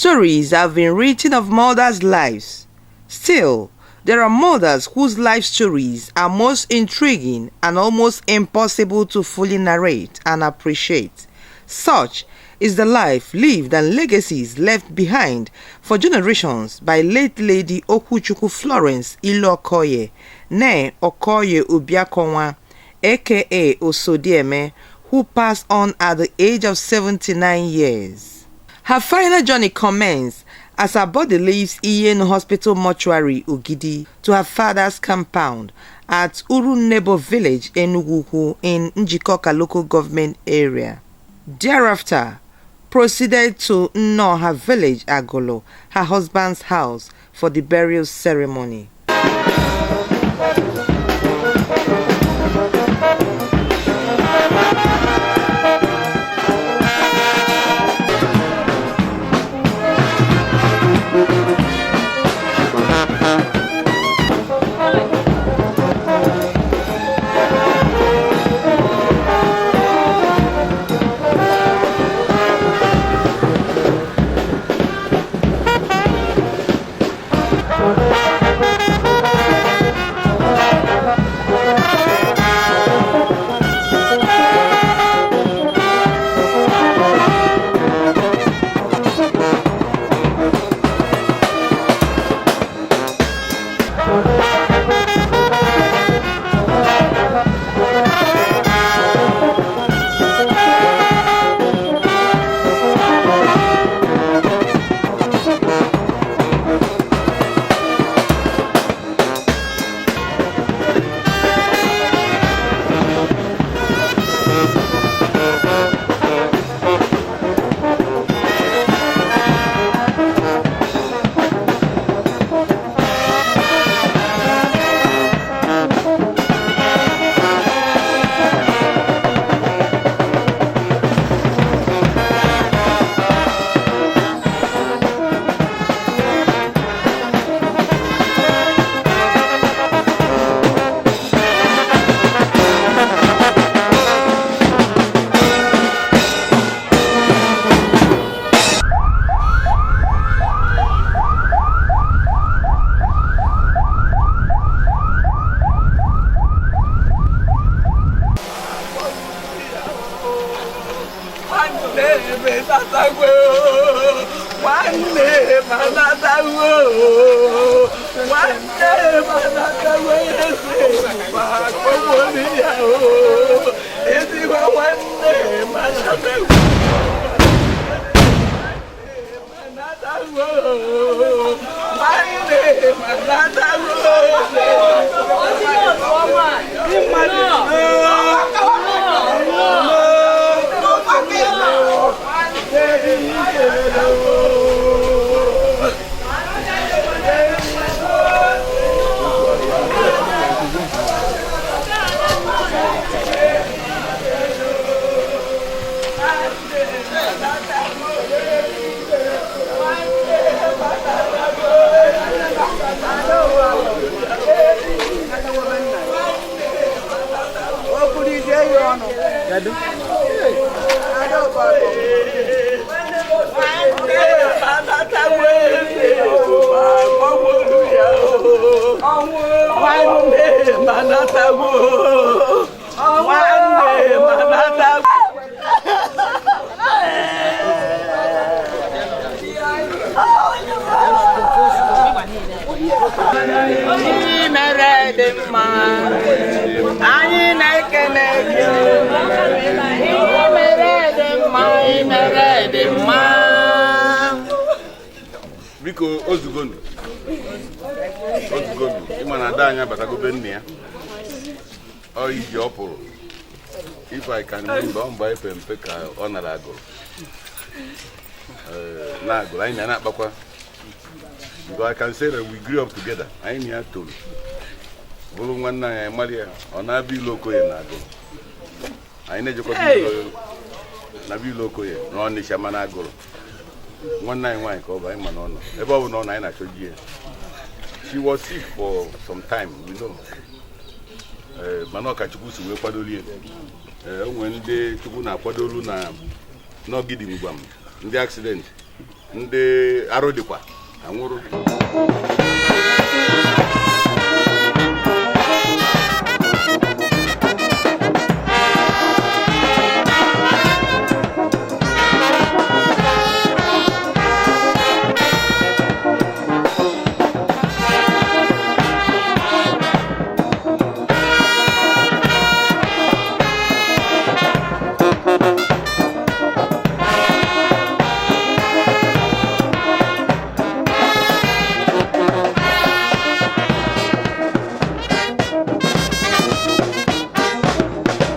Stories have been written of mothers' lives. Still, there are mothers whose life stories are most intriguing and almost impossible to fully narrate and appreciate. Such is the life lived and legacies left behind for generations by late Lady Okwuchukwu Florence Ilo-Okoye, née Okoye-Obiakonwa, aka Osodieme, who passed on at the age of 79 years. Her final journey commenced as her body leaves Iyienu Hospital Mortuary, Ogidi, to her father's compound at Urunebo Village, Enugu in Njikoka Local Government Area. Thereafter, proceeded to Nnoha Village, Agulu, her husband's house, for the burial ceremony. Biko ozugonu ozugonu ịma na ada anyị abatago be nne ya ọ iji ọ pụrụ. If I can remember, mgbe anyị pe mpe ka ọ nara agụrụ na agụrụ anyị na-akpakwa, because I can say that we grew up together. Anyị na ya toro bụrụ nwanne anyị, anyị mara ya. Ọ na-abịa Ilu Okoye na agụrụ, anyị na-ejekwa na be Ilu Okoye na Ọnịsha, mana agụrụ nwanne anyị nwaanyị ka ọ bụ. Anyị ma na ọ nọ ebe ọ bụ na ọ nọ, anyị na-achọ ji ya. She was sick for some time, we know. Mana ọ ka Chukwu si wee kwadolie. O nwere ndị Chukwu na-akwadolu na n'ọgidi mgbam ndị accident. Ndị arụ dịkwa anwụrụ.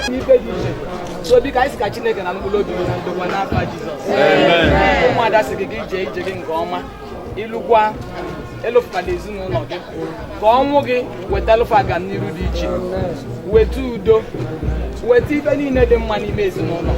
N'ife dị iche, so biko, anyị sị ka Chineke na mkpụrụ obi gị na ndokwa n'afọ Jizọs. Ụmụada sị gị, gị jee ije gị nke ọma, ịlụkwa elofukwana ezinụlọ gị, ka ọnwụ gị wetalụfa agamniru dị iche, weta udo, weta ife niile dị mma n'ime ezinụlọ.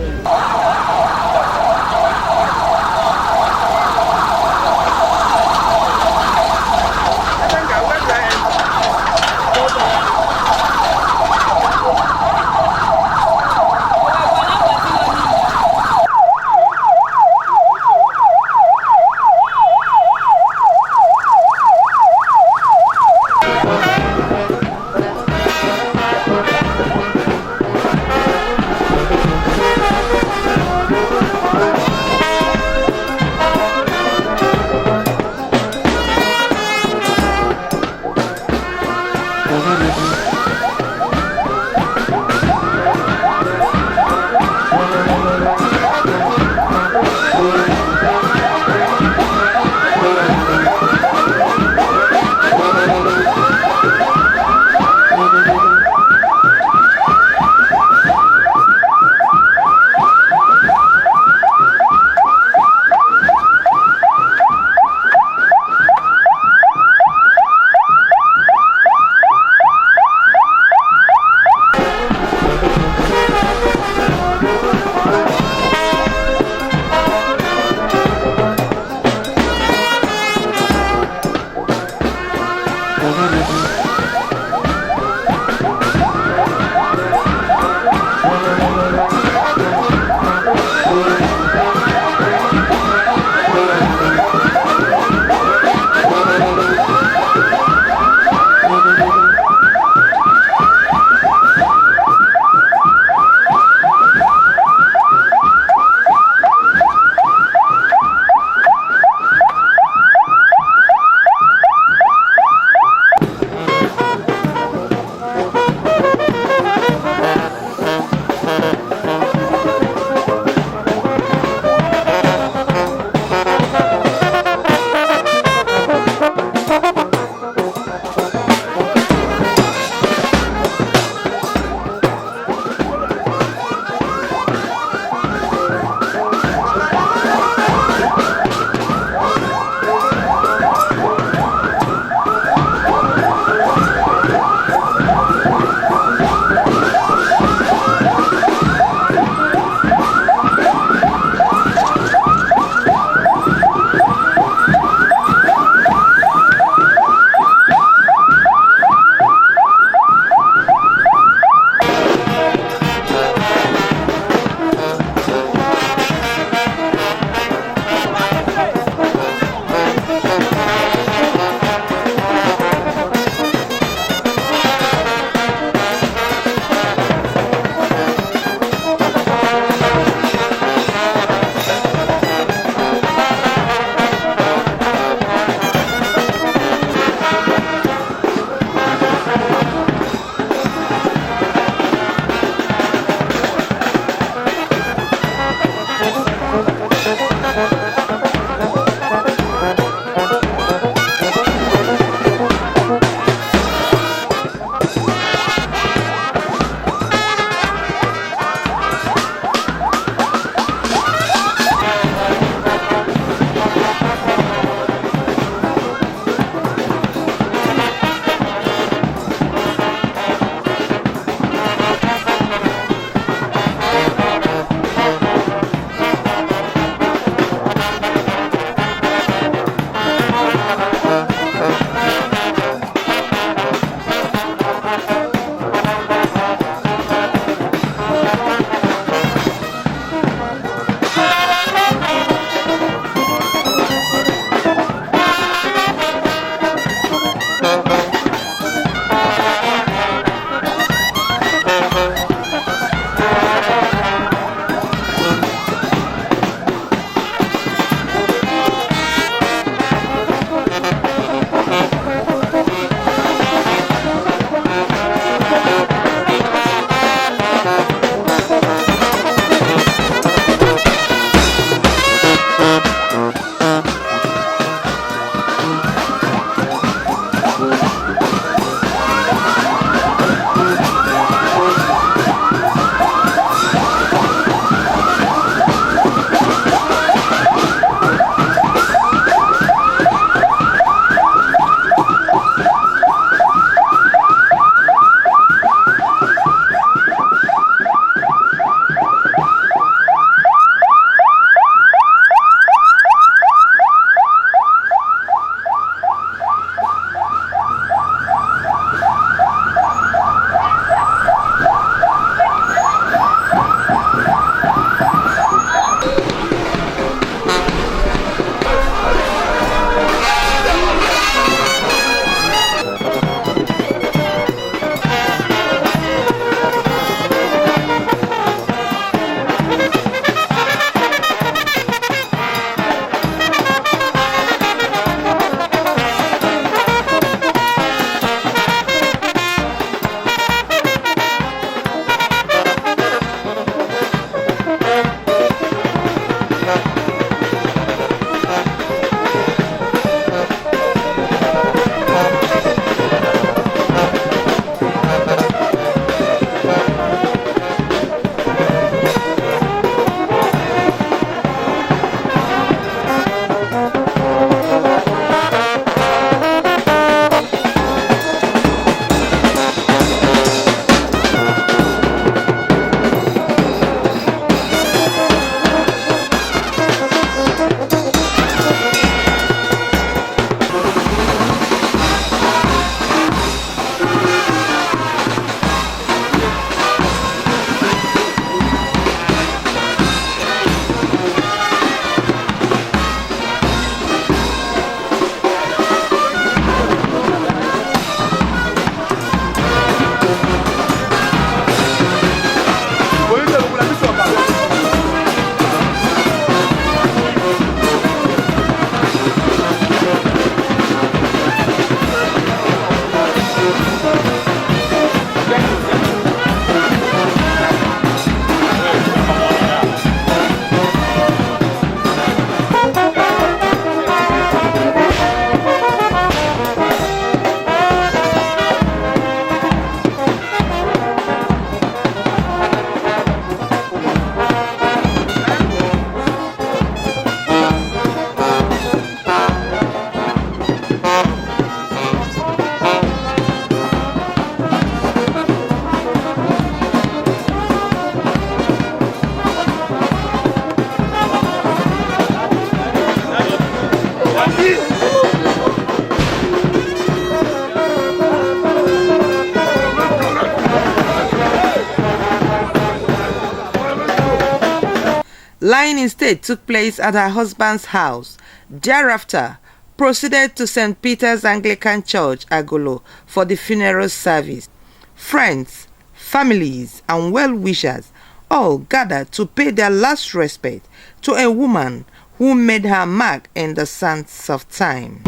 Lying in state took place at her husband's house. Thereafter, proceeded to St. Peter's Anglican Church, Agulu, for the funeral service. Friends, families, and well-wishers all gathered to pay their last respect to a woman who made her mark in the sands of time.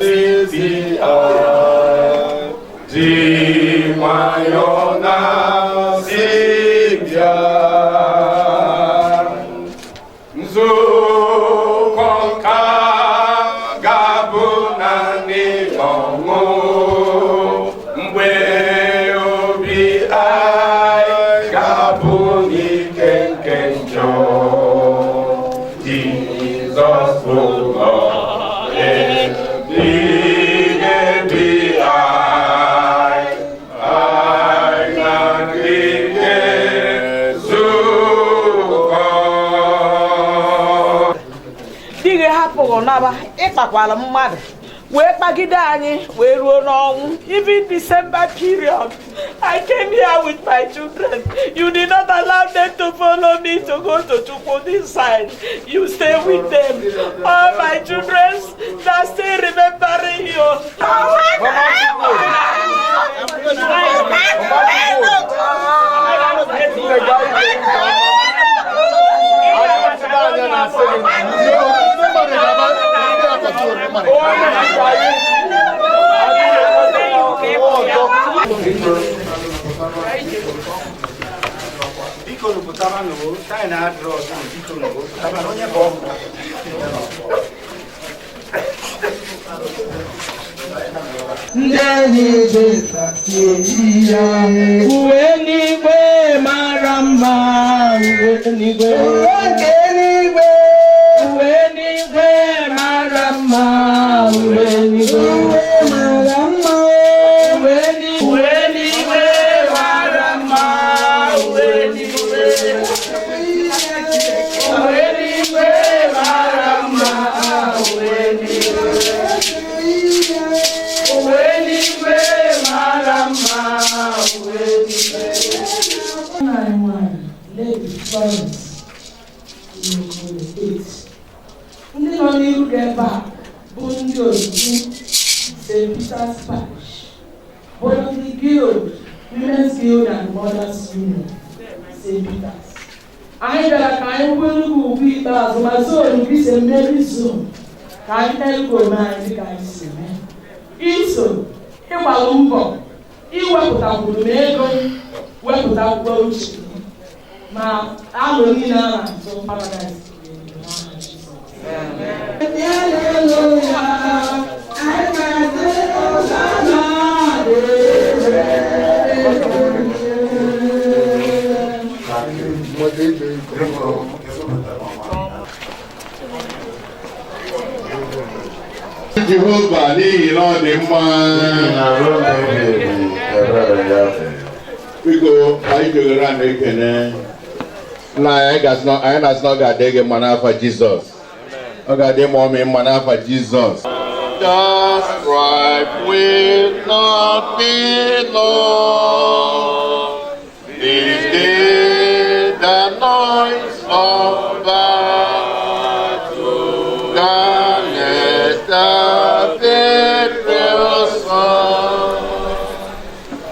Ezi dị nwayọọ na-asị bịa nzukọ nka ga-abụ naanị ọṅụ mgbe obi anyị ga-abụ n'ike nke njọ Jizọs bụ ụlọ ebighị ebi anyị anyị na gị ga-ezukọ. Di gị hapụghị naba ịkpakwala mmadụ wee kpagide anyị wee ruo n'ọnwụ. Even December period, I came here with my children. You did not allow them to follow me to go to Chukwu this side. You stay with them. All my children, they still remembering you. Biko nupụtara nụ taị na adịrọ ọzọ. Biko nupụtara onye bụ ọgwụ. Ndị enyi Jizọs eyi ya Uwe n'igwe mara mma, uwe n'igwe, uwe nke eluigwe, uwe n'igwe mara mma, uwe n'igwe, uwe mara mma, uwe n'igwe, uwe n'igwe mara mma, uwe n'igwe, uwe n'igwe mara mma, uwe n'igwe, uwe n'igwe mara mma, uwe n'igwe. Nna anyị nwanyị, Lady Florence Okoye 8. Ndị nọ n'iru gị ebe a bụ ndị otu St. Peter's Parish, bụ ndị Guild, Women's Guild and Mothers Union, St. Peter's. Anyị bịara ka anyị kwere gị ugwu ikpeazụ ma zone gị St. Mary's zone ka anyị mee ka ome anyị dịka anyị si eme. Iso ịgbalụ mbọ iwepụtakwuru m ego, wepụtakwuo uche gị ma alụ niile a na-atụ paradaịs n'aha Jizọs. Hallelujah. I can say, Hosanna, Jehova n'ihi na ọ dị mma. Biko anyị jegoro a na-ekene nna anyị. Anyị na-asị na ọ ga-adị gị mma n'afa Jizọs. Ọ ga-adị ma ọmị mma n'afa Jizọs. The strife will not be long. This day the noise of battle, the next the victory song.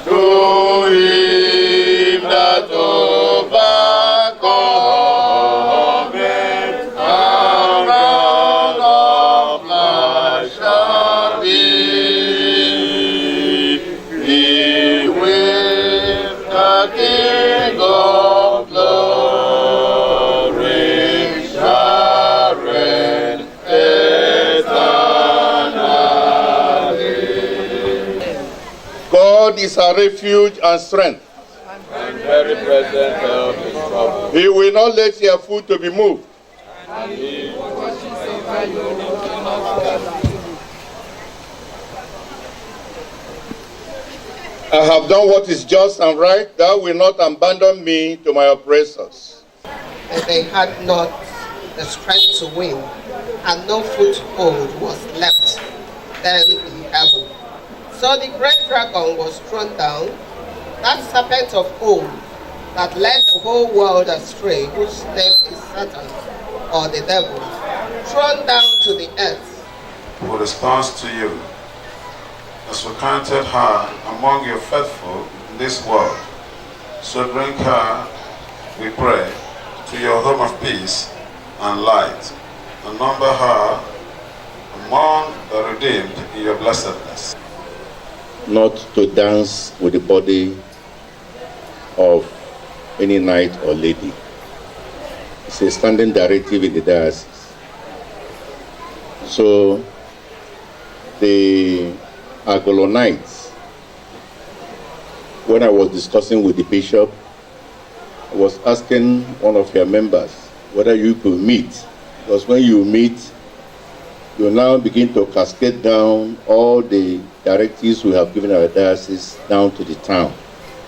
To him that overcometh, a crown of life shall be. He with the King of glory shall reign eternally. God is our refuge and strength. Very present help in trouble. He will not let your foot to be moved. He I have done what is just and right. Thou will not abandon me to my oppressors. But they had not the strength to win, and no foothold was left them in heaven. So the great dragon was thrown down, that serpent of old that led the whole world astray, whose name is Satan, or the devil, thrown down to the earth. Who responds to you, as you counted her among your faithful in this world, so bring her, we pray, to your home of peace and light, and number her among the redeemed in your blessedness. Not to dance with the body of any knight or lady. It's a standing directive in the diocese. So the Agulu Knights, when I was discussing with the bishop, I was asking one of your members whether you could meet. Because when you meet, you now begin to cascade down all the directives we have given our diocese down to the town,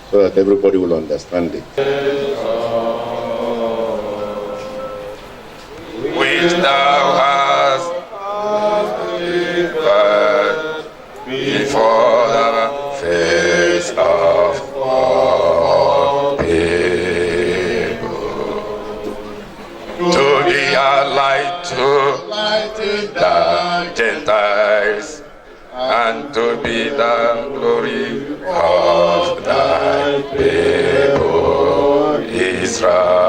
so that everybody will understand it. Which thou hast prepared before the face of all people, to be a light to the Gentiles, and to be the glory of thy people Israel.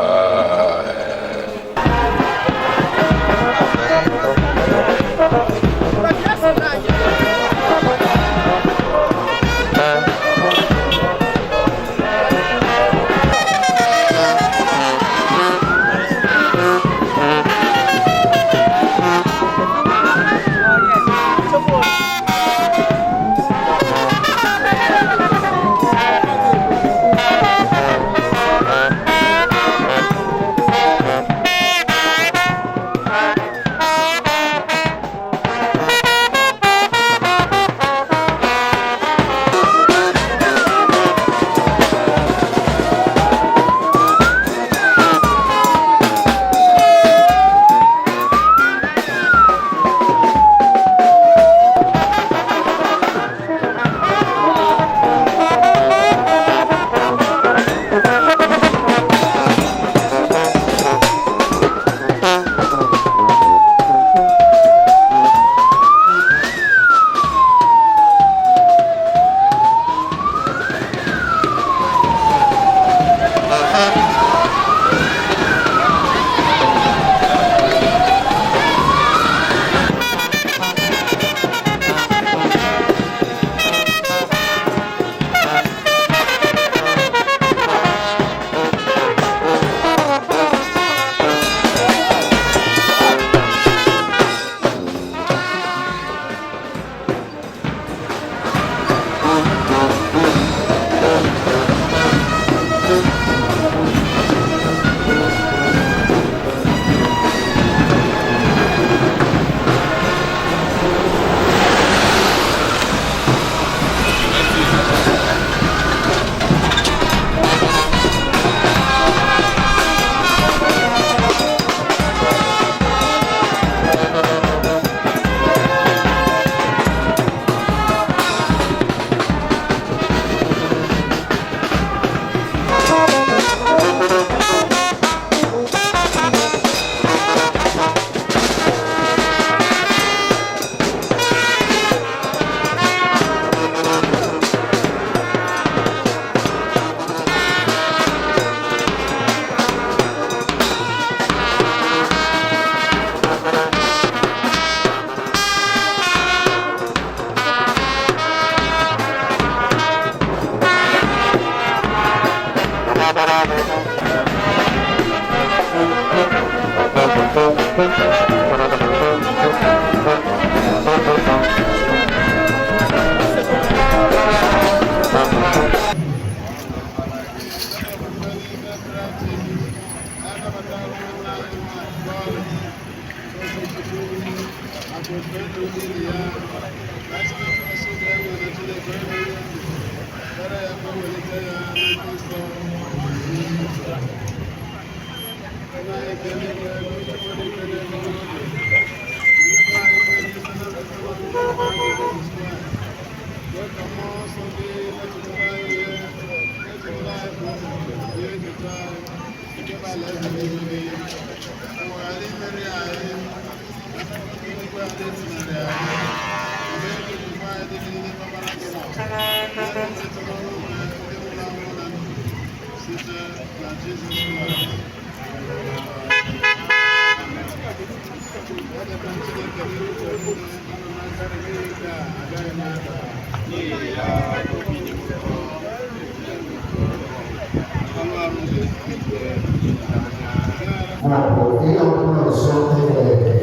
Maọbụ ihe ọbụla ọzọ e nwere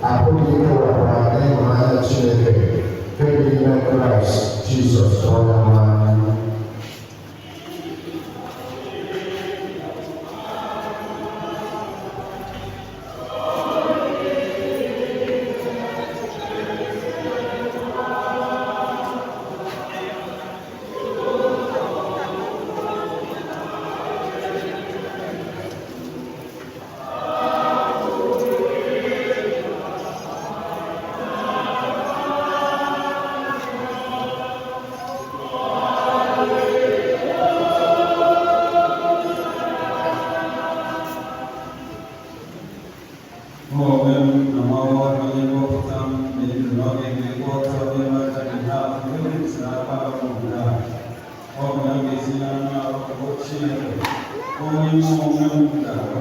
apụghị ikewapụ anyị n'ịhụnanya Chineke nke dị n'ime Kraịst Jizọs onye nwe anyị. Mụ onwe m na nwa ọhụrụ onye mgbapụta m na-ebi n'oge ga-ekwu ọtọ n'elu aja gị ha nke m si n'aka obodo a. Ọ bụ ya ga-esi n'anụ arụ bụ Chineke, onye mụ onwe m ga-ahụ.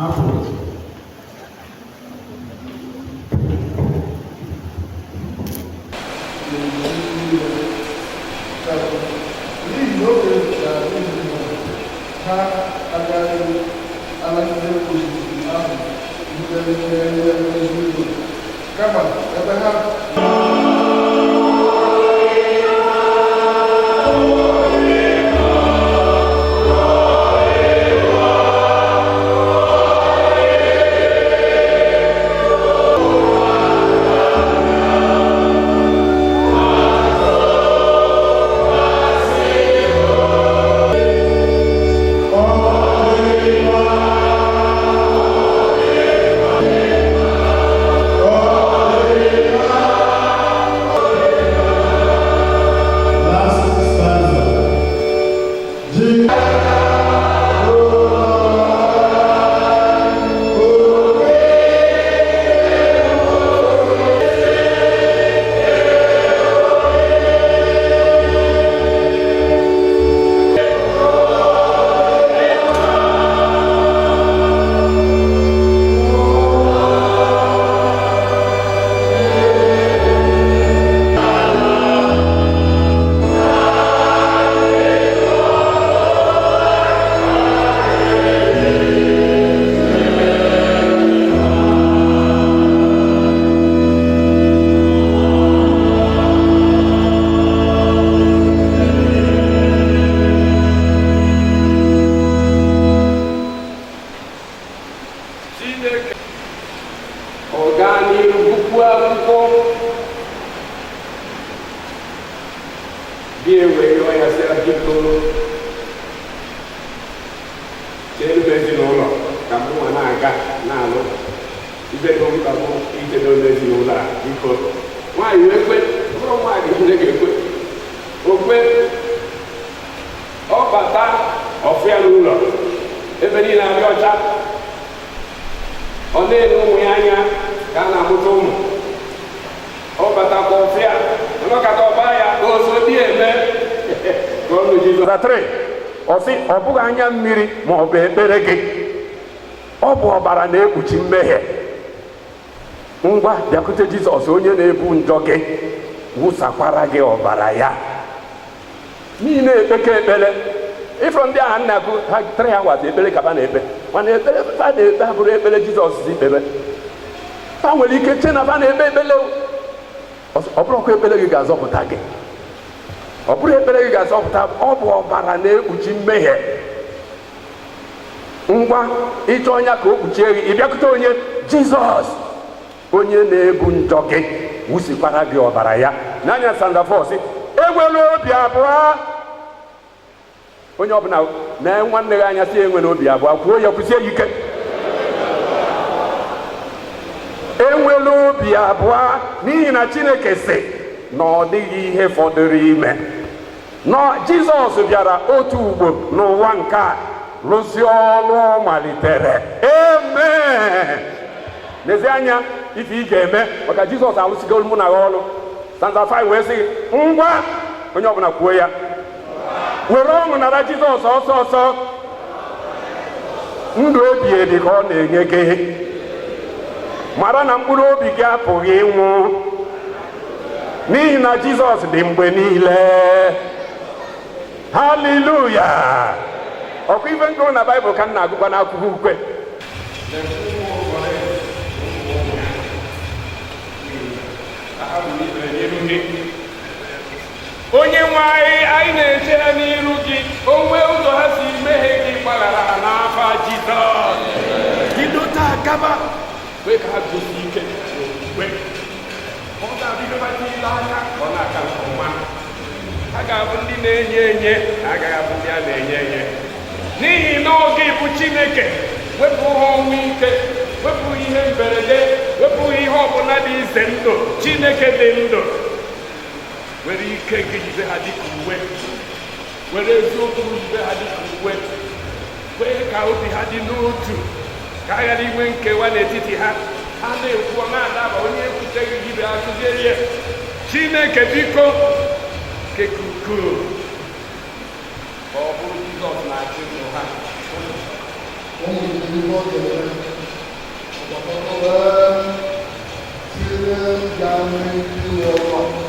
Abụ. N'ihi na oge ga-adị mgbe ha agaghị anagide ozizi ahụ butere ihe ezi udo, kama ebe ha Last stanza. G. Chineke ọ gaa n'ihu gụkwuo akwụkwọ gị ewee yọọ ya sị ya biko cheelu m ezinụlọ ka m nwa na-aga na-alụ ibe dị mkpa bụ ichedo ezinụlọ a biko. Nwaanyị wee kwe. Ọ bụrụ nwaanyị niile ga-ekwe o kwe. Ọ bata ọfụ ya n'ụlọ, ebe niile adị ọcha. Ọ na-ele ụmụ ya anya ka a na-amụta ụmụ. Ọ batakwa ọfịa ọnọkata ọba ya oso dị eme ka ọ nụ Jizọs. 3 ọ sị ọ bụghị anya mmiri ma ọ bụ ekpere gị, ọ bụ ọbara na-ekpuchi mmehie. Ngwa, bịakwute Jizọs, onye na-ebu njọ gị, wụsakwara gị ọbara ya niile. Ekpeke ekpere ịfụrụ ndị agha nna agụ ha 3 hours ekpere ka fa na-ekpe, mana ekpere fa na-ekpe abụrụ ekpere Jizọs si kpebe. Fa nwere ike che na fa na-ekpe ekpere. Ọ bụrụkwa ekpere gị ga-azọpụta gị, ọ bụrụ ekpere gị ga-azọpụta, ọ bụ ọbara na-ekpuchi mmehie. Ngwa, ịchọ ọnya ka o kpuchie gị, ị bịakwute onye Jizọs, onye na-ebu njọ gị, wụsikwara gị ọbara ya n'anya. Stanza 4 sị, enwela obi abụọ. Onye ọbụla na nwanne gị anya sị, enwela obi abụọ. Kwuo ya, kwụsie ya ike: enwela obi abụọ, n'ihi na Chineke sị na ọ dịghị ihe fọdụrụ ime nọ. Jizọs bịara otu ugbo n'ụwa nke a, rụzie ọrụ ọ malitere. Amen. N'ezi anya, ife ị ga-eme, maka Jizọs alụsigo mụ na gị ọrụ. Stanza 5 wee sị, ngwa, onye ọbụla kwuo ya: were ọṅụ nara Jizọs ọsọ ọsọ. Ndụ ebi ebi ka ọ na-enye gị. Mara na mkpụrụ obi gị apụghị ịnwụ, n'ihi na Jizọs dị mgbe niile. Haleluya! Ọkwa ife ngụrụ na Baịbụl ka m na-agụkwa n'akwụkwọ ukwe. Onye nwe anyị, anyị na-eche ha n'iru gị. Onwe ụzọ ha si mehie gị, gbaghara ha n'afa Jizọs. Bido taa gaba, kwe ka ha gosi ike n'okwukwe. Ọ ga-abidobata ile aka ka ọ na-aka nke ọma. Ha ga-abụ ndị na-enye enye, ha agaghị abụ ndị a na-enye enye, n'ihi na oge bụ Chineke. Wepụ ha ọnwụ ike, wepụ ihe mberede, wepụ ihe ọbụla dị ize ndụ. Chineke dị ndụ, were ike gị yibe ha dịka uwe, were eziokwu yibe ha dịka uwe. Kwee ka obi ha dị n'otu, ka a ghara inwe nkewa n'etiti ha. Ha na-ekwu, ọ na-adaba. Onye ekwuteghị, ibe ha kụziere ya. Chineke, biko, kekuku ka ọ bụrụ Jizọs na-achị ndụ ha. Ụmụ ihe ọ ga-eme ọgbakọta wee tinye m ga nwee ịrụ ọrụ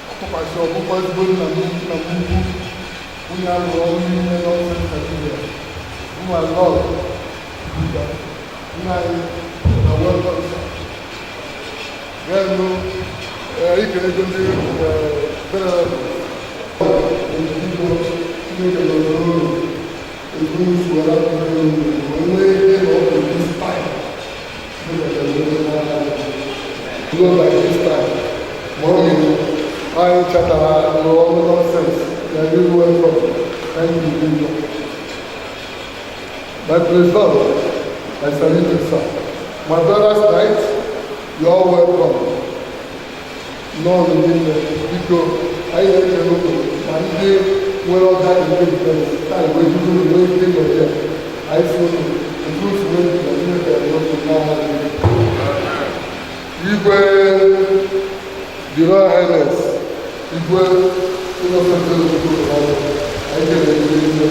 a tụkwasị ọbụkwa ezigbo nna m ukwu, nwunye a lụrụ ọrụ n'ime Northern Nigeria, my lord Buddha, nna anyị na welcome, sir. Then ikele ego ndị venerable biko, Chineke nọrọ n'ụlọ etu unu si were akụkọ unu wee nwee ike na ọ bụ this time Chineke ga-ewere n'aka ruo by this time. Ma ọ ga anyị chatara rụọ ọrụ nonsense ya. You welcome. Thank you, Biko. My praise Lord. I salute you, sir. My brothers knight, you all welcome. Nọọnụ niile, biko, anyị na-ekele unu ma ndị nwere ọda engagement taa wee bido wee ike nọdụ ya. Anyị si unu otu otu wee na Chineke n'otu n'aha gị. Igwe, the Royal Highness Igwe Innocent Ezeoku, anyị kelere gị niile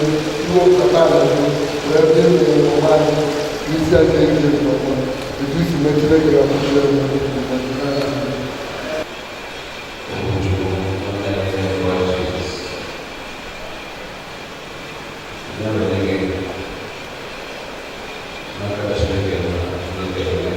iwepụta taa wee bịa emere ọma anyị n'isi anyị na-ekele gị ọma etu isi mee. Chineke ga-akwụsịrị anyị. N'aka Chineke na ndị nke ya.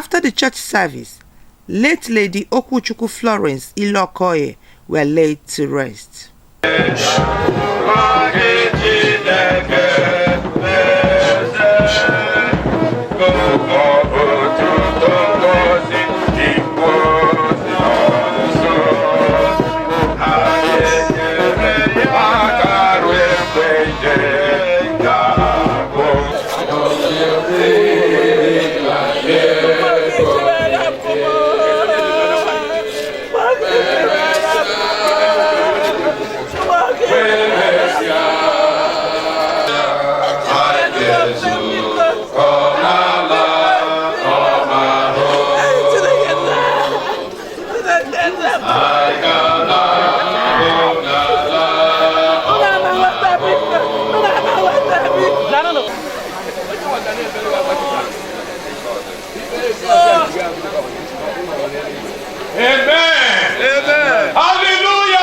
After the church service, late Lady Okwuchukwu Florence Ilokoye were laid to rest. Amen. Amen. Hallelujah.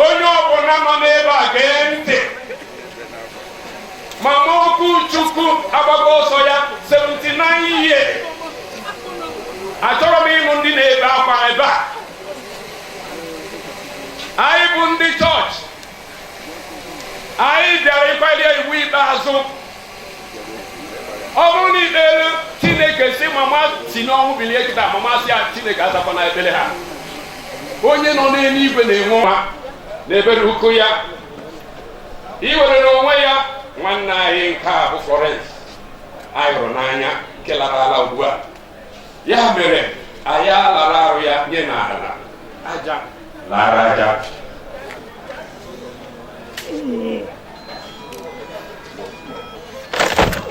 Onye ọbụla nọ n'ebe a gee ntị. Mama Okwuchukwu agbago ọsọ ya 79 years. Achọrọ m ịnụ ndị na-ebe akwa ebe a. Anyị bụ ndị chọọchị. Anyị bịara ịkwali iwu ikpeazụ. Ọ bụrụ na ikpere Chineke si mama si n'ọnwụ bilie kịta, mama si ya Chineke azakwana ekpere ha. Onye nọ n'eluigwe na-enwe nwa n'ebere ukwu ya. Iwere n'onwe ya nwanne anyị nke a bụ Florence anyị hụrụ n'anya nke lara ala ugbu a. Ya mere anyị alara arụ ya nye n'ala aja lara aja.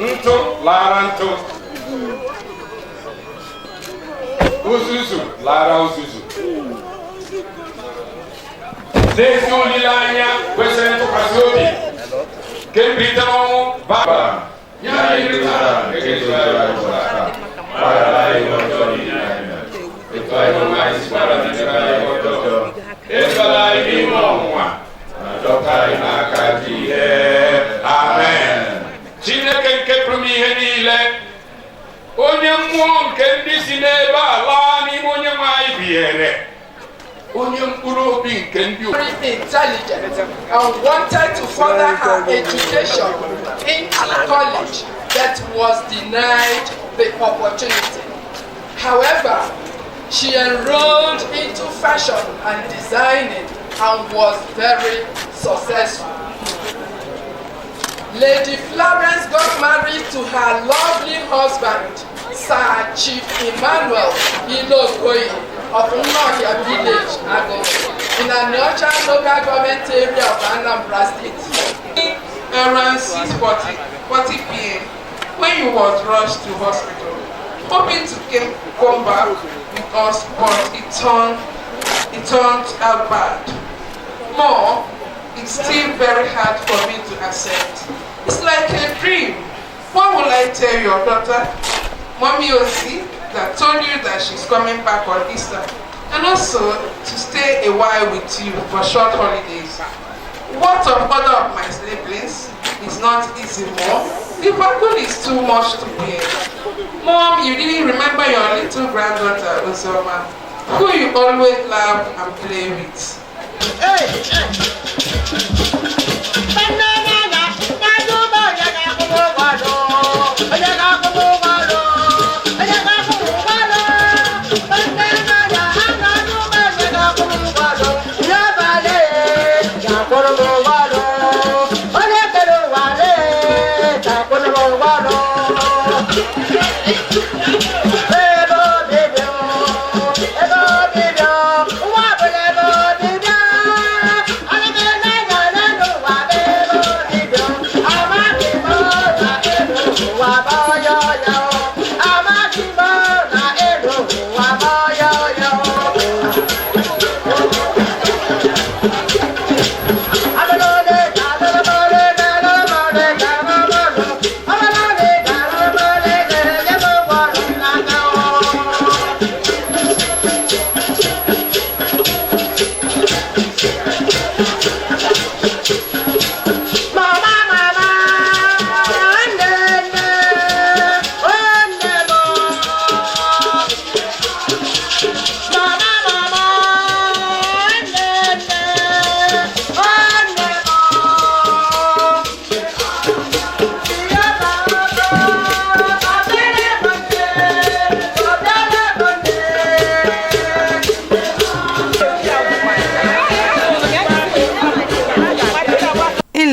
Ntụ lara ntụ, uzuzu lara uzuzu. N'ezi olileanya kwesịrị ntụkwasị obi nke mbilite n'ọnwụ bara nye anyị nri taa nke ga-ezuru anyị ụbọchị taa. Gbaghara anyị ihe ọjọọ niile anyị mere, etu anyị onwe anyị sikwara ndị mere anyị ihe ọjọọ. Edubala anyị n'ime ọnwụnwa, ma dọta anyị n'aka ajọ ihe. Amen. Chineke nke pụrụ ime ihe niile, onye mmụọ nke ndị si n'ebe a laa n'ime onye nwe anyị binyere, onye mkpụrụ obi nke ndị Very intelligent and wanted to further her education into college, but was denied the opportunity. However, she enrolled into fashion and designing and was very successful. Lady Florence got married to her lovely husband, Sir Chief Emmanuel Ilokoye of Nnohia Village, Agoro, in Aniocha local government area of Anambra State. Around 6:40 p.m., when he was rushed to hospital, hoping to come back with us, but it turned out bad. More, it's still very hard for me to accept. It's like a dream. What will I tell your daughter, Mommy Osi, that told you that she's coming back on Easter, and also to stay a while with you for short holidays? What of other of my siblings? It's not easy more. The vacuum is too much to bear. Mom, you didn't remember your little granddaughter, Osama, who you always laugh and play with. Hey!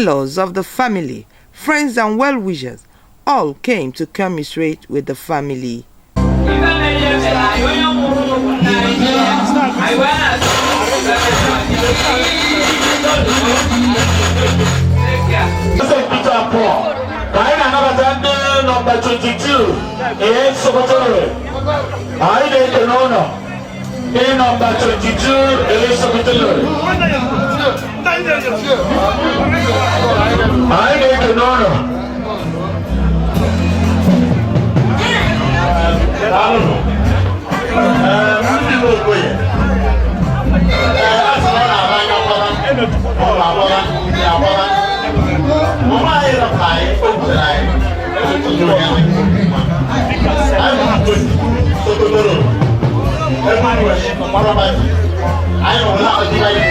In-laws of the family, friends and well-wishers all came to commiserate with the family. St. Peter Paul ka anyị na-anabata ndị nọmba 22 ee Sokoto. Anyị na-ekene ụlọ ndị nọmba 22 ee Sokoto. Anyị na-ekene ụlọ. Daalụ. Ndị Igbo Okoye. Ee, a sị na ọ na-aba anya gbara, ọ na-agbara, ya agbara. Mama anyị rapụrụ anyị, o butere anyị. Anyị bụ Sokotoro. Ebe anyị nwere property. Anyị nọ na-akpọchi anyị.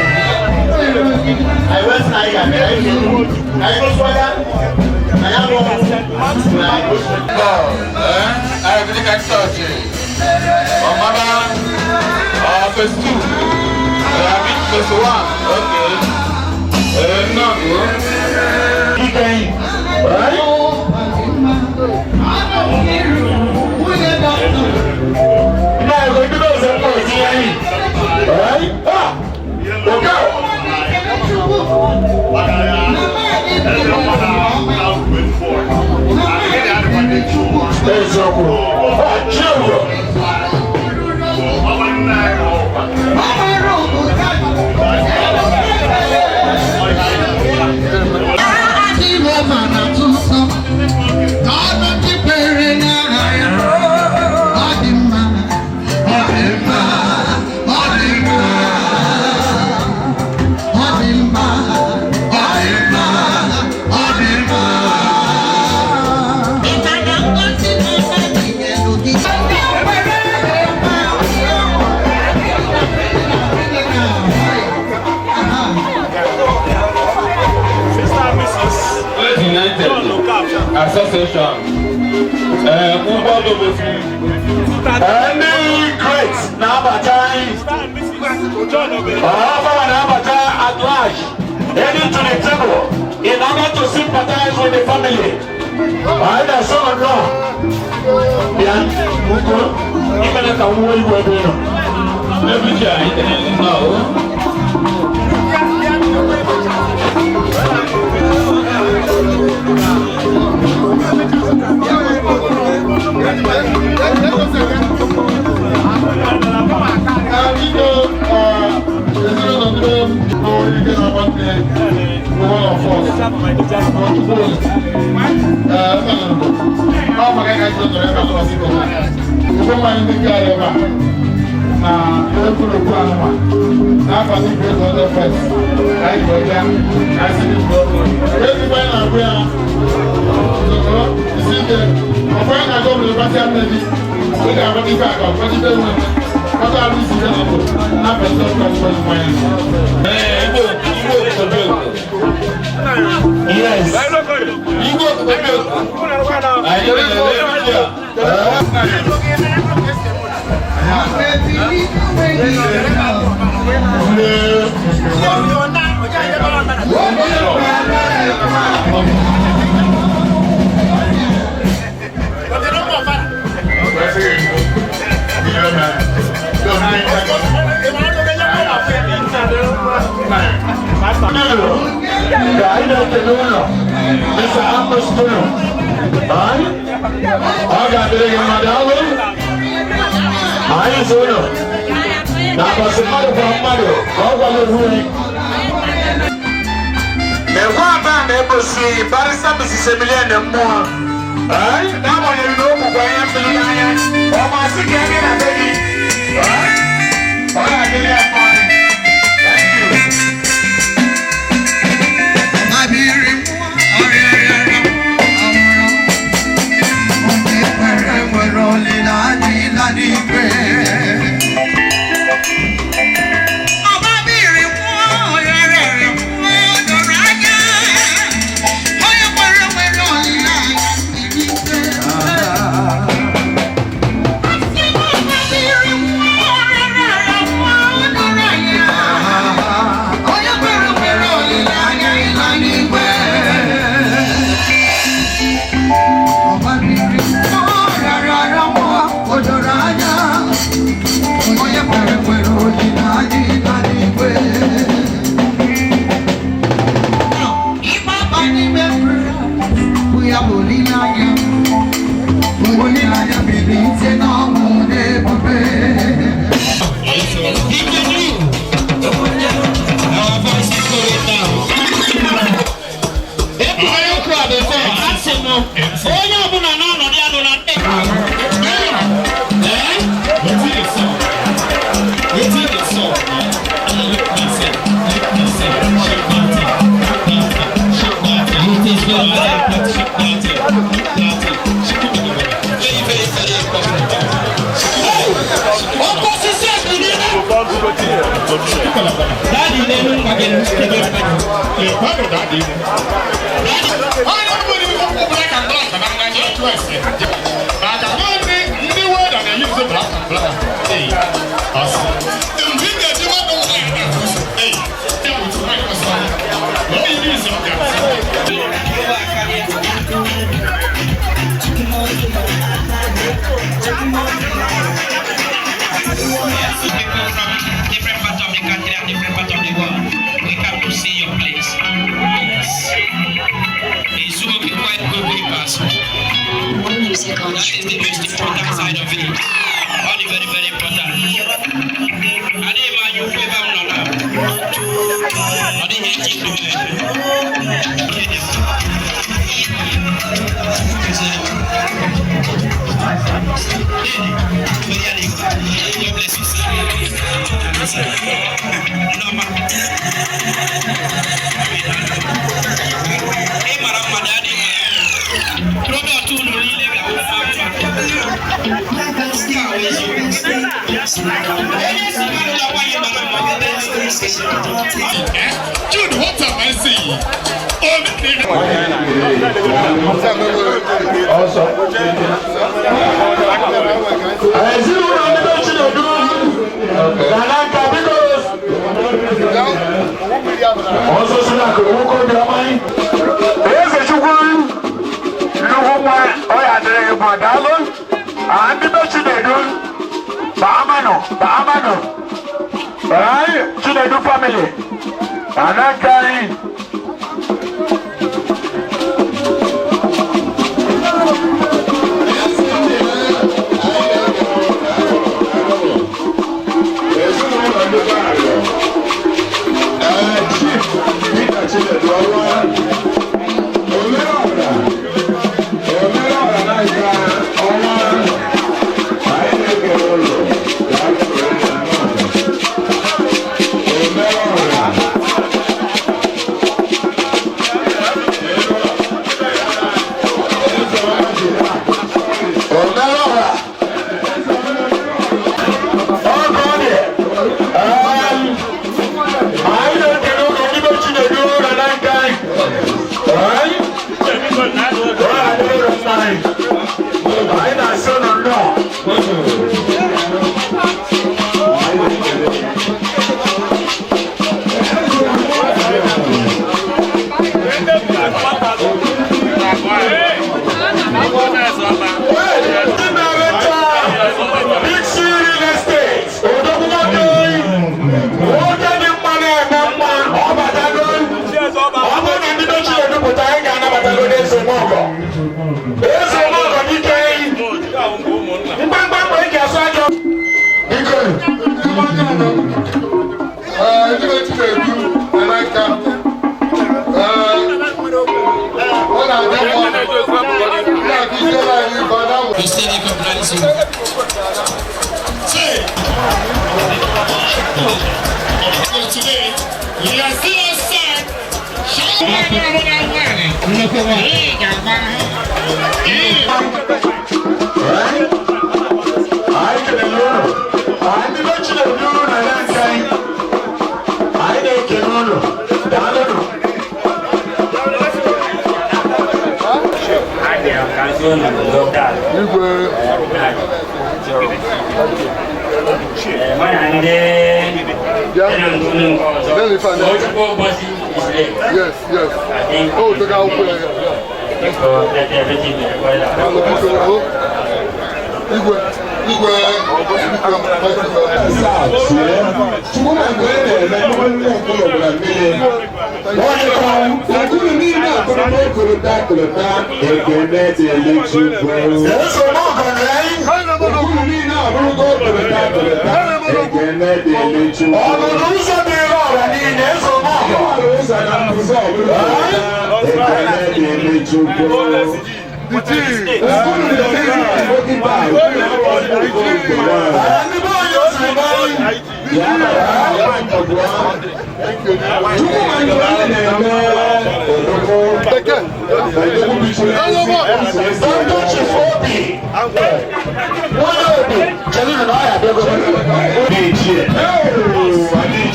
Anyị wee sị na anyị ga-abịa, anyị ga-eru. Ka anyị gosikwa ya na ya bụ na anyị gosi. Anglican Church, Ọmọdé, phase two, phase one, okay. No, Ìkẹyìn, right? Náà ẹ̀kọ́ ìdúró ṣe pọ̀ sí ẹ̀yìn, right? Ah! Okay. Eziokwu. Ah, Chiugo. United Association, Ụgbọdụ Ndị great na-abata anyị. Ọba na-abata at large, heading to the table in order to sympathize with the family. Anyị na-asọ nnọọ. Bịa, ukwu, imere ka nwa igwe ebe ị nọ. Ebuchi anyị nnọọ. Biko, ezinụlọ ndị bụ ike na-agba nne bụ one of us. Ọ maka ka anyị nọrọ ebe a nọrọ biko. Ụgbọ mmanya ndị nke anyị ebe a na ekwuru okwu anụma n'afọ ndị Great Other First ka anyị wee bịa ka anyị si biko. Ezigbo anyị na-agụ ya isi ike ọfọ anyị na-agụ obodo gbasịa nne gị ị ga-agbata ife aka ọgbachite nwe kọta arụ isi ya n'ọbụ n'afọ ndị ọkụ ọkụ mmanya. Yes. Igwe Okobe. Anyị na-ele Anyị na-ekele ụlọ Mr. Amos Tunu. Ọ ga-adịrị gị mmadụ ọlụ. Anyị so ụlọ. Na abọsị mmadụ kwa mmadụ ka ọ gwara ohu gị. Ekwe aba na-ebosi Barrister Mrs. Emilian mmụọ. N'agbanyeghị na o bukwa ihe mmiri n'anya, ọ masị ka ebe na be gị. Ọ ga-adịrị ya mma. Thank you. Nwere olileanya ịla n'igwe. Ọbabiri nwụọ, rere nwụọ, doro anya. Onye kwere nwere olileanya n'igwe. Black and black na mmanya otu ese maka na ndị weda na-eyuzu black and black. Ee, ọsị mgbe ị ga-eji nwanne m nwaanyị na-akụzi, ee, ya bụ otu nwaanyị ọsọ na onye iri izu ọ ga-asị. People from different parts of the country and different parts of the world, we come to see your place. Yes. It's okay, quite good papers. More music on That is the most important side of it. All the very, very important. Adema, you favor me now. Ọ dịghị eji ndụ mee. God bless you, sir. Nneọma. Ị mara mma na adịghị. Product unu niile ga-awụ mma mma. Nke a wụ eziokwu. Onye si mmadụ na-agwa ya mara mma. Jude, what am I seeing? Oh, Ọsọ. Ezinụlọ ndị be Chinedu na na nka biko. Ọsọ si na akụrụ nwoke obi ọma anyị. Eze Chukwu nnukwu nwa ọ ya adịrị gị mma, daalụ. Ah, ndị be Chinedu baamanụ baamanụ. Anyị Chinedu family na na nka anyị. Ezinụlọ ndị be anyị. Ee, Chief Peter Chinedu ọnwa. Omereọra. Omereọra na nka ọnwa. Anyị na-ekele ụlọ. Daalụ nna. Omereọra. Omereọra. Ọgọ dị. Anyị na-ekele ụlọ ndị be Chinedu na na nka anyị. Anyị? Ọ ga-adịrị ụlọ nna anyị. Anyị na-asị ụnụ nnọọ. Ndị na-arụta Big C Real Estate, odogwu nwoke, nwoke dị mma na-eme mma, ọ batago. Ọ bụrụ na ndị be Chinedu pụta, anyị ga-anabatago n'Eze Mọgọ. Eze Mọgọ dike mkpamkpa mgbe eji asụ ajọ. Biko, ee, ndị be Chinedu na na nka. Ee, ọ na-adị mma na-akụziere anyị ife ọ na-amụ. Today, we are still outside. Anyị kelele ụnụ. Anyị ndị be Chinedu na na nka anyị. Anyị na-ekele ụnụ. Daalụnụ. Igwe. Yes. Oh, take out. Yeah. Igwe. Igwe. Chukwu na mgbe ị na-eme nwanne ọbụla ọbụla mmiri. Okuru niile akụrụta ekụrụta akụrụta ekele dịrị Chukwu. Okuru niile abụrụgo okụrụta akụrụta ekele dịrị Chukwu. Ọnụnụ ụzọ dịrị ọra niile eze ọmọgọ. Ụzọ na mbụzọ ọbụla ekele dịrị Chukwu. Okuru na-eme dọkịta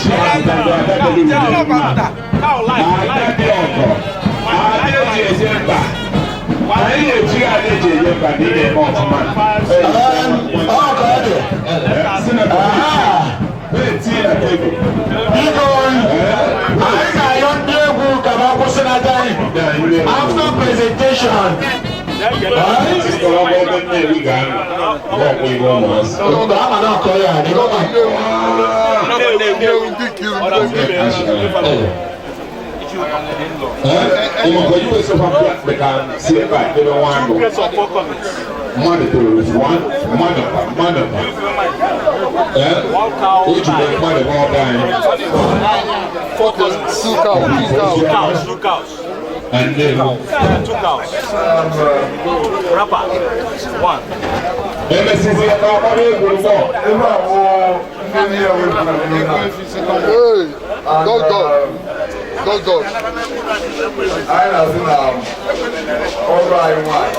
Chi apụtago ada dere ule ada dị ọgọ ada eji eje mba anyị na-eji ada eji eje mba na ị na-eme ọfụma. Biko, anyị ga-ayọ ndị egwu ka ha kwụsịnata anyị after presentation. Mmadụ toro one mmadụ mmadụ o jide mmadụ n'ọba anyị. Two cows, two cows. Two cows. And then two cows. Rapper. One. Emesizi ebe agbara egwu mbọ. Ebe a bụ ndị niile wepụrụ. Dog dog. Dog dog. Anyị na-asị na ọrụ anyị nwaanyị.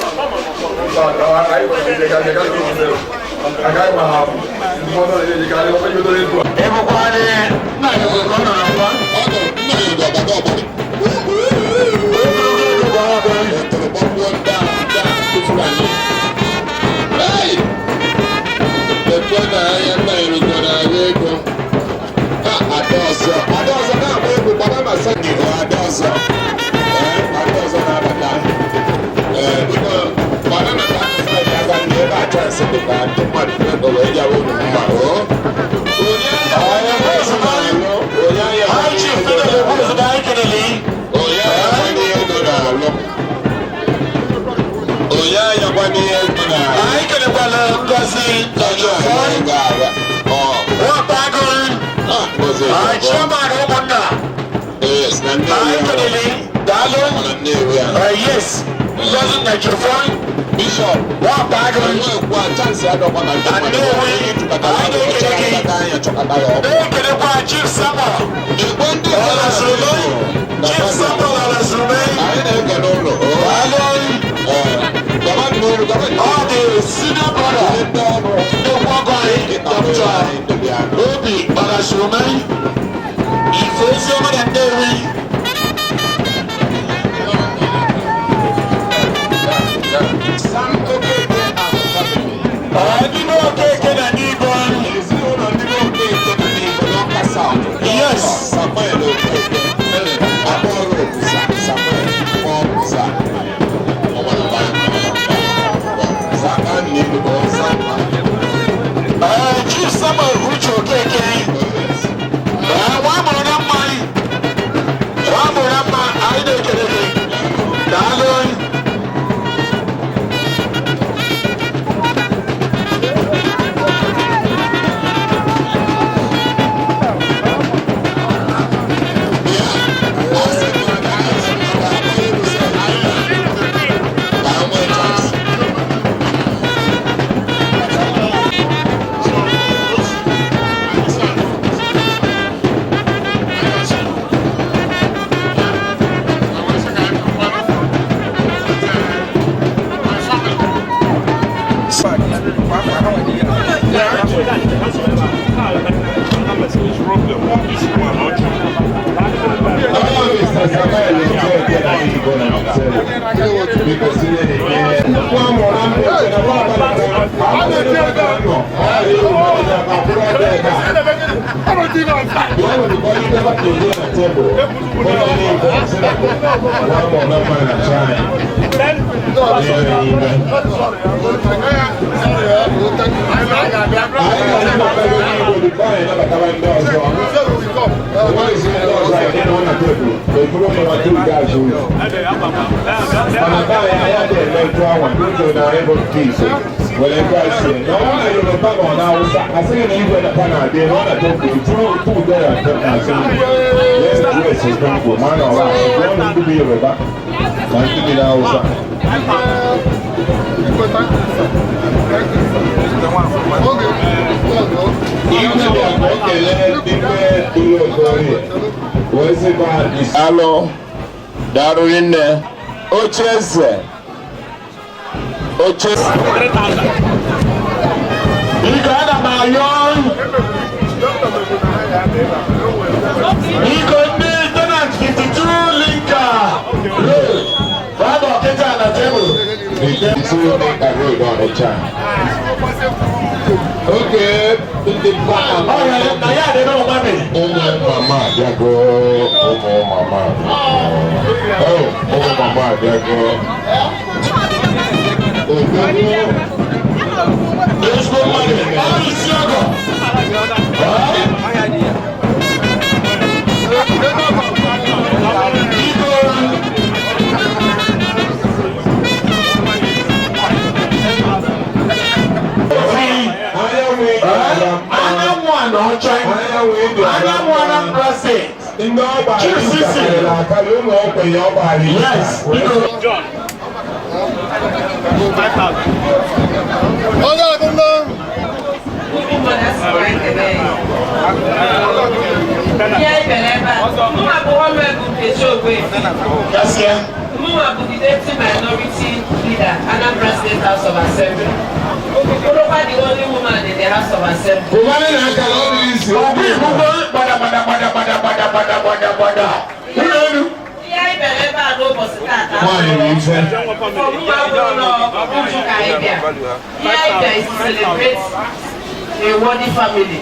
Anyị kelekwala Ngozi Chairman ụmụnna. Anyị kelele daalụ. Yes, Ngozi Ejiofor. Bishop Nwapa agụrụ. Nnewi anyị na-ekele gị. Na-ekelekwa Chief Samuel. Ọlazurumi. Chief Samuel Ọlazurumi. Daalụ. Ọ dị senior brother nnukwu ọgọ anyị Dr. Obi Ọlazurumi. Ife oziọma na Nnewi. Ndị Okeke na N'ibo. Ezinụlọ ndị Okeke na N'ibo n'Ọka South. Yes. Samuel Okeke. Abọrọ Obusa Samuel Obusa. Chief Samuel Uche Okeke. Nwa mụrụ na mma anyị. Nwa mụrụ na mma anyị na-ekele gị. Daalụ. Alụ daalụ nne oche eze oche Biko ana m ayọ. obodo Ọnịcha. Oke ndị ụmụ mama abịago, ụmụ mama abịago. Oh, ụmụ mama abịago. Odogwu. Ezigbo mmadụ, ọ bụ isi ọgọ. Anyanwụ a na ọcha, anyanwụ Anambra State. Ndị ọgba karịrị akarị, ụmụ ogbenye ọ gbara. Yes, biko. Onye ọbụla. Ihe anyị bịara ebe a, mụnwa bụ Honorable Nkechi Ogbuefi. Mụnwa bụ the Deputy Minority Leader, Anambra State House of Assembly. Bụrụkwa the only woman in the House of Assembly. Ụmanị na-aka na ọ dị isi. Ọbụ ibubo gbada gbada gbada gbada gbada gbada gbada gbada. Ụlọ elu. Ihe anyị bịara ebe a n'ụbọchị taata. Nwaanyị bụ ife. Mụnwa bụrụ na ụjụ ka anyị bịa. Ihe anyị bịa is to celebrate a worthy family.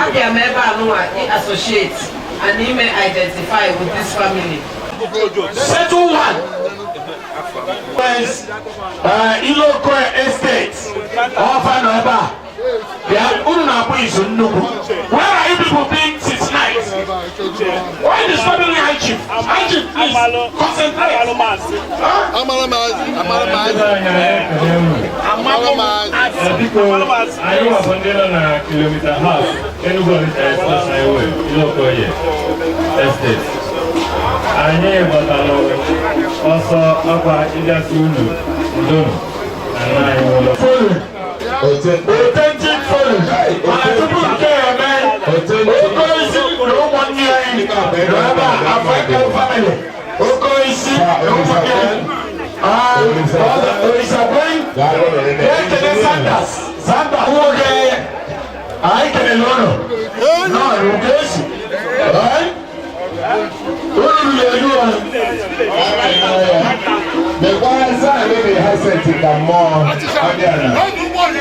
Abịa m ebe a nụnwa associate and ime identify with this family. Settle one. Iloko Estate. Ọfa nọ ebe a. Bịa, unu na-akpọ izu nnukwu. Where are you people been since night? Why disturbing me, High Chief? High Chief, please, concentrate. Amara maazi, amara maazi. Amara maazi. Biko, anyị wabụ ndị nọ na kilomita half Enugu Onitsha Express Highway, Ilokoye Estate. Anyị gbatalụ ọsọ ọkwa ịbịasị unu ndonu na nna anyị ụlọ. Authentic follow. Mana tupu nke a eme, oke isi na ụmụnne anyị nọ ebe a, African family. Oke isi na ụmụnne anyị. Olisa Gwen, na-ekele Sanders. Sanders nwoke anyị kelele ụnụ. Nọ n'Ugoesi. Unu ruru eru o. Lekwa eze a ha seti ka mmụọ ọbịara.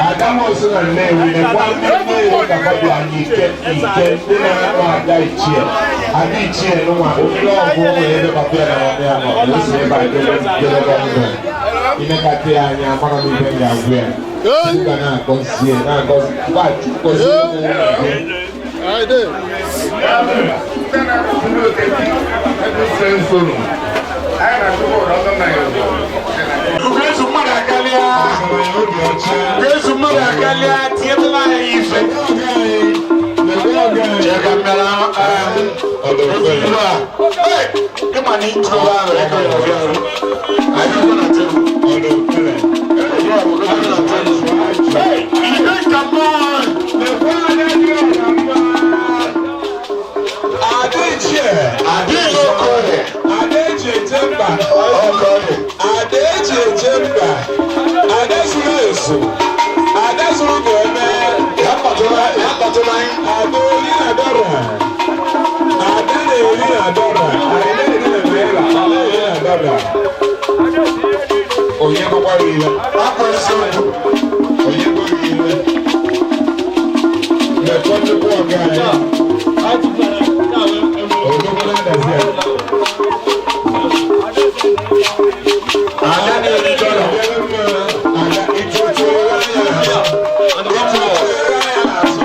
Adamosu na Nnewi lekwa ndị Nnewi ka kọbịa anyị ike ike ndị na-akpọ ada ichie. Ada ichie nụnwa ndị ọgwụ nwere ebe papa ya na mama ya nọ na osi ebe a debe debe ndụ. Imekata ya anya mara m ibe m ga-agwụ ya. Chukwu ga na-agọzie na-agọzi gba Chukwu gọzie ụmụ gị. Ugezu mmadụ akarịa. Ugezu mmadụ akarịa, tinyetụla anyị ife. Chee ka m bịara ozugbo a. Hey, ịma na intro ahụ ego ya ọbịa arụ. Anyị nọ na tebụl. Hey, ihe ka mmụọ. Adechie, Adeokoye, Adechi Ejemba, Okoye, Adechi Ejemba, Adesuru Esu, Adesuru Gome, Adori Adora, Adeneri Adora, Adeneri Adora, Adeneri Adora. Onye gụkwara iwe, akwa eziokwu, onye gụrụ iwe. Mekọ nnukwu ọga anyị. Odogwu na-adazi a. Ada na-eri dọla. Ada ịtụtụ anya n'azụ. Ịtụtụ anya n'azụ.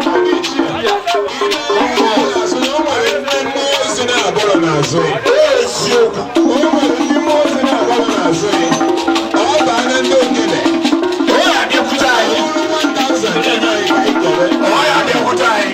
Azụ na o nwere ndị mmụọ ozi na-abụrụ n'azụ ya. Eziokwu. O nwere ndị mmụọ ozi na-abụrụ n'azụ ya. Ọ bụ anya ndị ogene. Ọ ya abịakwute anyị. 1,000 anyị ka anyị kere. Ọ ya abịakwute anyị.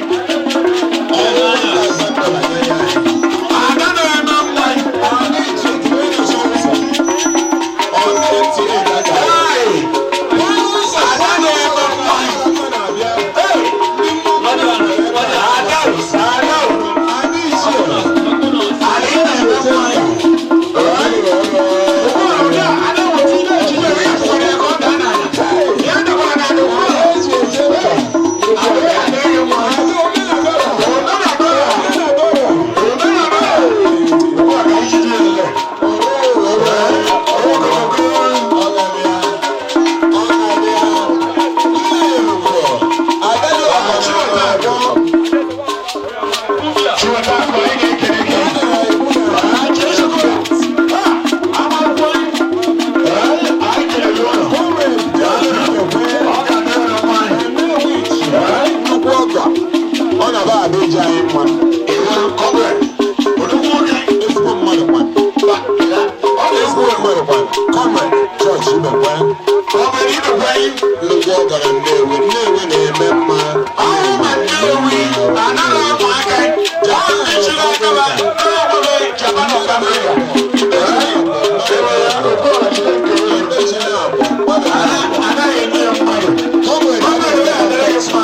mma. Ezigbo mmadụ kwa. Ọ na-ezigbo mmadụ kwa. Comrade George Ibekwe. Comrade Ibekwe nnukwu ọgara Nnewi. Nnewi na-eme mma. Ọrụ ma Nnewi anaghị amụ aka. Jaa ndị chiri aka ha na-agbaghị Japan of America. Anaghị enye ya mmadụ. Comrade ya adịrị mma.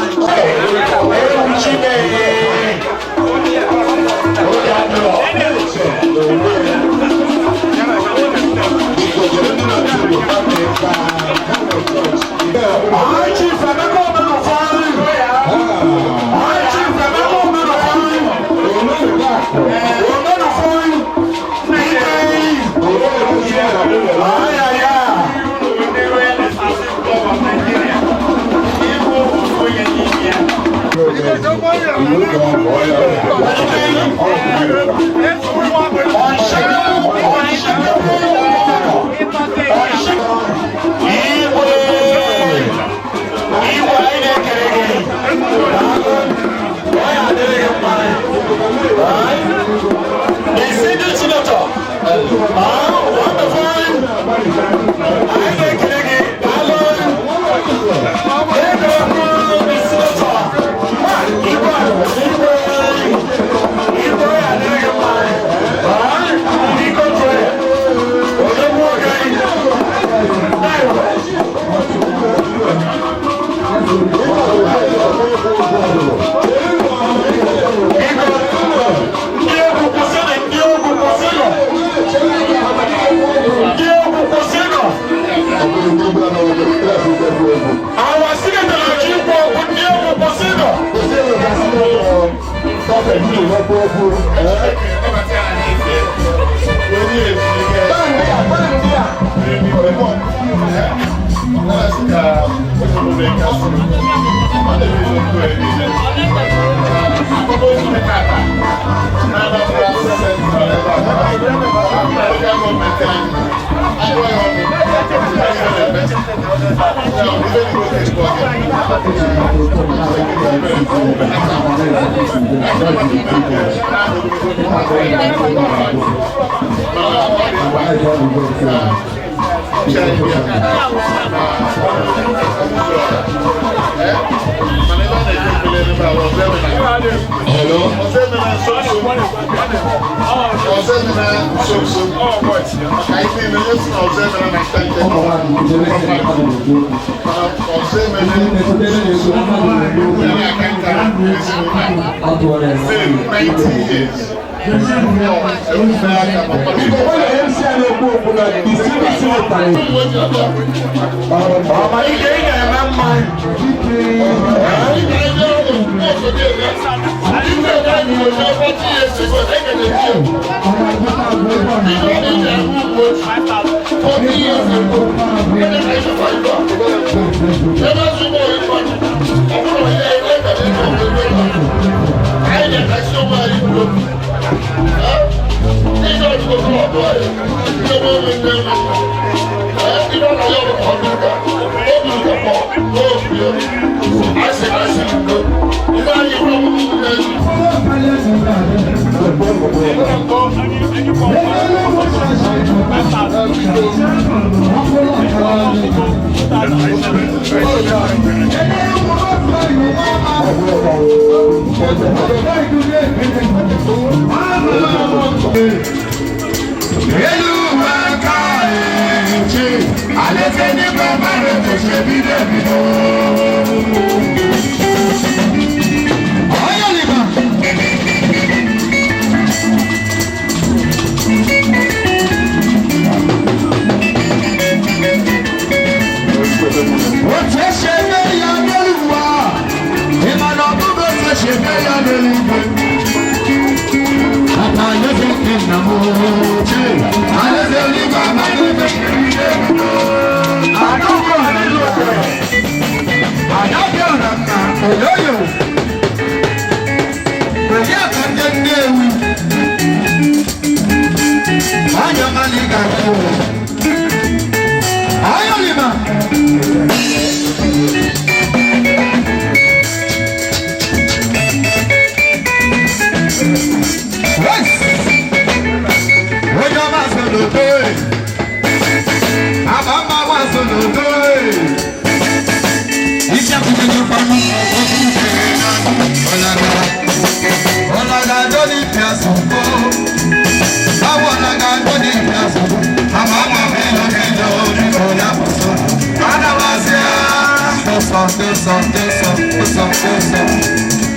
ụsọ, ụsọ, ụsọ, ụsọ.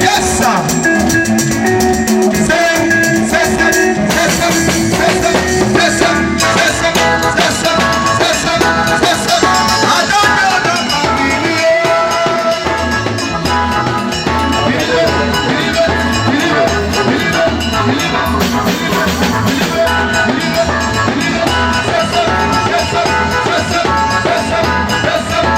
Yes, sir. Say, say, say, say, say, say, say, say, say, say, say, say, say, say, say, say, say. I don't know the family. Believe it, believe it, believe it, believe it, believe it, believe it, believe it, believe it, believe it. Say, say, say, say, say, say, say, say, say, say.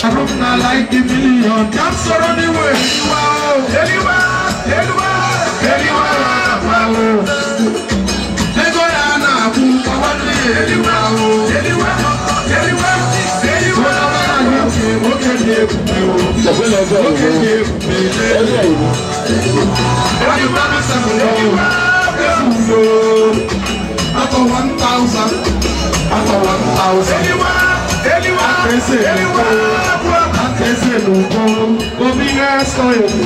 Arụmna like the million. Jam sọ̀rọ̀ ni wẹ̀. Eliwa o, Eliwa, Eliwa, Eliwa o. Ego ya na-akwụ ọwa ndị Eliwa o, Eliwa, Eliwa, Eliwa. Nwoke dị ebube o, nwoke dị ebube. Eliwa Eliwa efulo. Afọ 1000, afọ 1000. Eliwa, Eliwa, Eliwa. Eze n'ugbo, obi na-esọ egwu.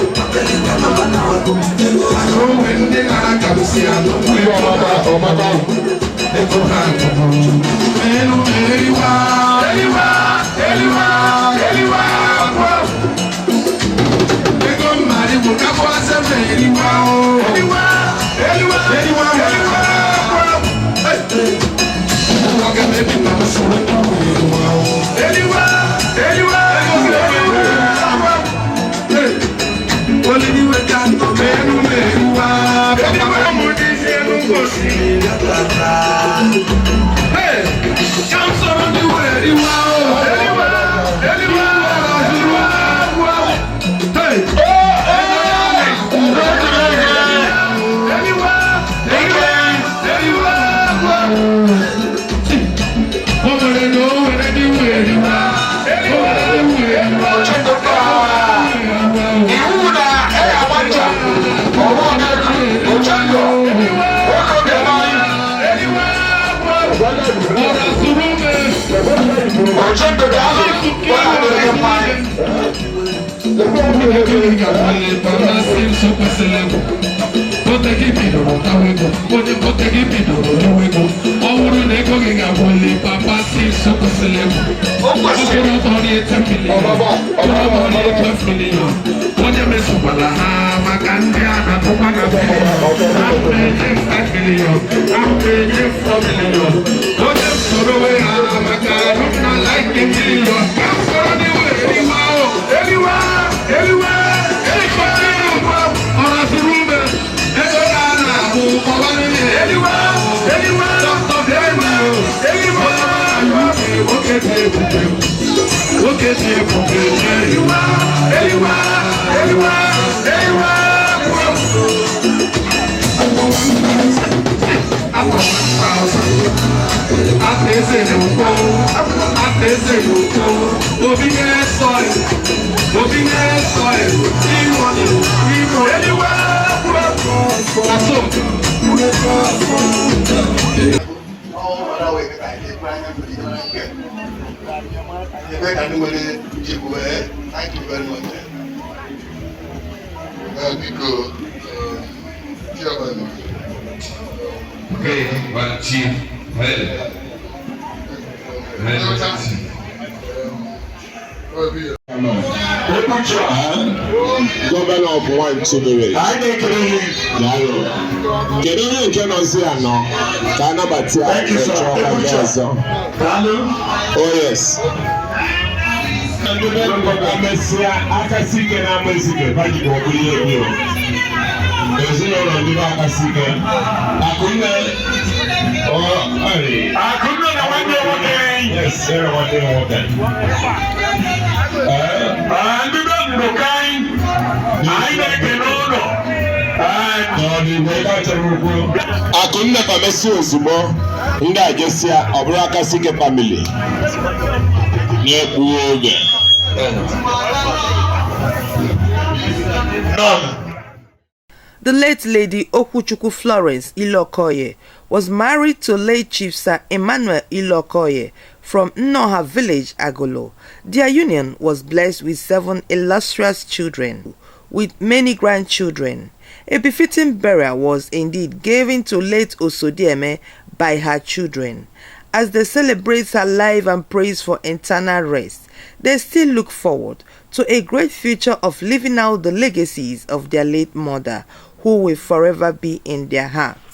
Onwe ndị na-akabụsi anụ ego ha gụrụ. Elu eriwa, eriwa, eriwa, eriwa, agwa. Ego mmadụ bụ kapụ aseme eriwa o. Eriwa, eriwa, eriwa, eriwa, agwa. Ụwa ga-emebi na usoro eriwa o. Eriwa, eriwa, eriwa, agwa. Ọ bụrụ na ego gị ga-agwụli papa si nso kwesịrị egwu okoro ọrịa 10 million ọrịa 12 million onye mesokwala ha maka ndị a na-atụkwa na ahụ na-enye 5 million ahụ na-enye 4 million onye soro we ha maka ahụ na like million ka m soro n'iwe eriwa o eriwa eriwa eriwa eriwa ọra zuru ume ego ga na-abụ ọba niile eriwa eriwa eriwa eriwa nwoke dị ebube nwoke dị ebube eriwa eriwa eriwa eriwa Obi na-esọ obi na-esọ imo eriwa aso. Ebe ka ndị nwere nchegbu wee, thank you very much. Biko, chairman. Okay, one chief, ready. Ready, chief. Gọvanọ of Nwachibere. Daalụ. Kedu onye nke nọzi anọ ka anabata ya echọọ ndị ọzọ? Oh yes. Emesịa akasi ike na ama ezike bajikwa ọ bụrụ ihe bi o. Ezinụlọ ndị be akasi ike. Akụnne ọ Akụnne na nwanne nwoke. Yes, ya na nwanne nwoke. Ndị be Ndụka anyị na-ekele ụlọ. Akụnne famesi ozugbo ndị a jesịa ọ bụrụ akasi ike famili na-ekwu oge. The late Lady Okwuchukwu Florence Ilokoye was married to late Chief Sir Emmanuel Ilokoye from Noha Village, Agolo. Their union was blessed with seven illustrious children, with many grandchildren. A befitting burial was indeed given to late Osodieme by her children. As they celebrate her life and prays for eternal rest, they still look forward to a great future of living out the legacies of their late mother, who will forever be in their hearts.